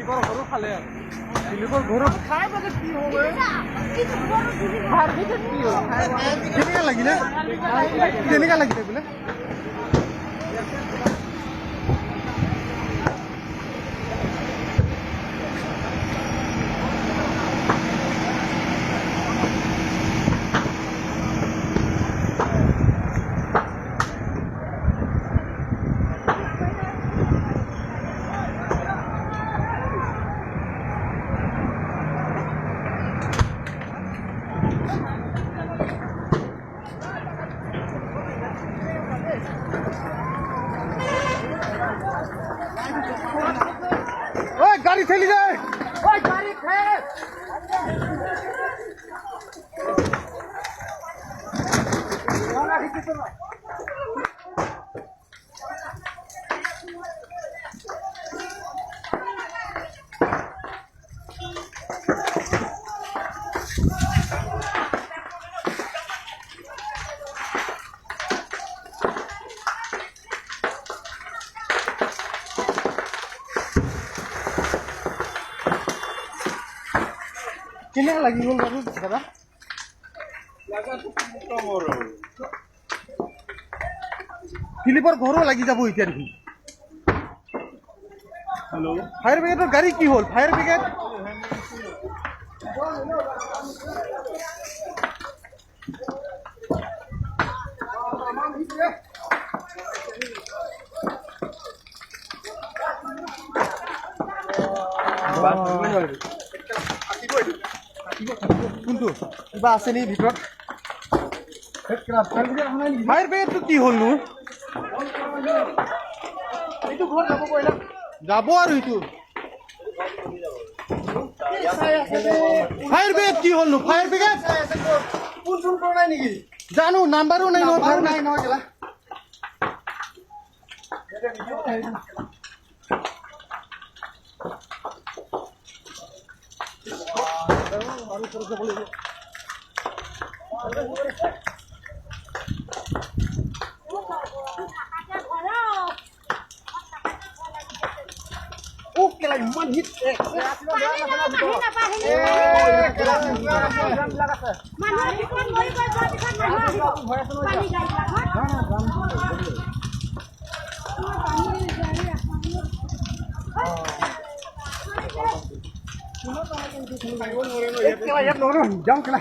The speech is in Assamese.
দিলীপৰ ঘৰো খালে আৰু দিলীপৰ ঘৰো খাই পাছত কি হ'ব? কেনেকা লাগিলে, কেনেকা লাগিলে বোলে? ঐ গাড়ী ঠেলি যায়। গাড়ী ঠেল। কেনেকা লাগি গ'ল বাৰু দাদা? দিলীপৰ ঘৰো লাগি যাব এতিয়া দেখোন। হেল্ল'। ফায়াৰ ব্ৰিগেডৰ গাড়ী কি হ'ল? Fire brigade. কোনটো কিবা আছে নেকি ভিতৰত? ফায়াৰ ব্ৰিগেডটো কি হ'লনো? এইটো ঘৰ যাব পাৰিলা। যাব আৰু এইটো ফায়াৰ ব্ৰিগেড কি হ'লনো? ফায়াৰ ব্ৰিগেড ফোন চোন কৰা নাই নেকি? জানো, নাম্বাৰো নাই নহয়। নাম্বাৰো নাই নহয় কেলা। ও কেলা, ইমান হিট। মানুহৰ ভিতৰত মৰি গৈ যোৱাৰ পিছত মানুহ আহিব পানী গাড়ীবিলাকত। কেলা, ইয়াত নহয়, যাওঁ কেলা।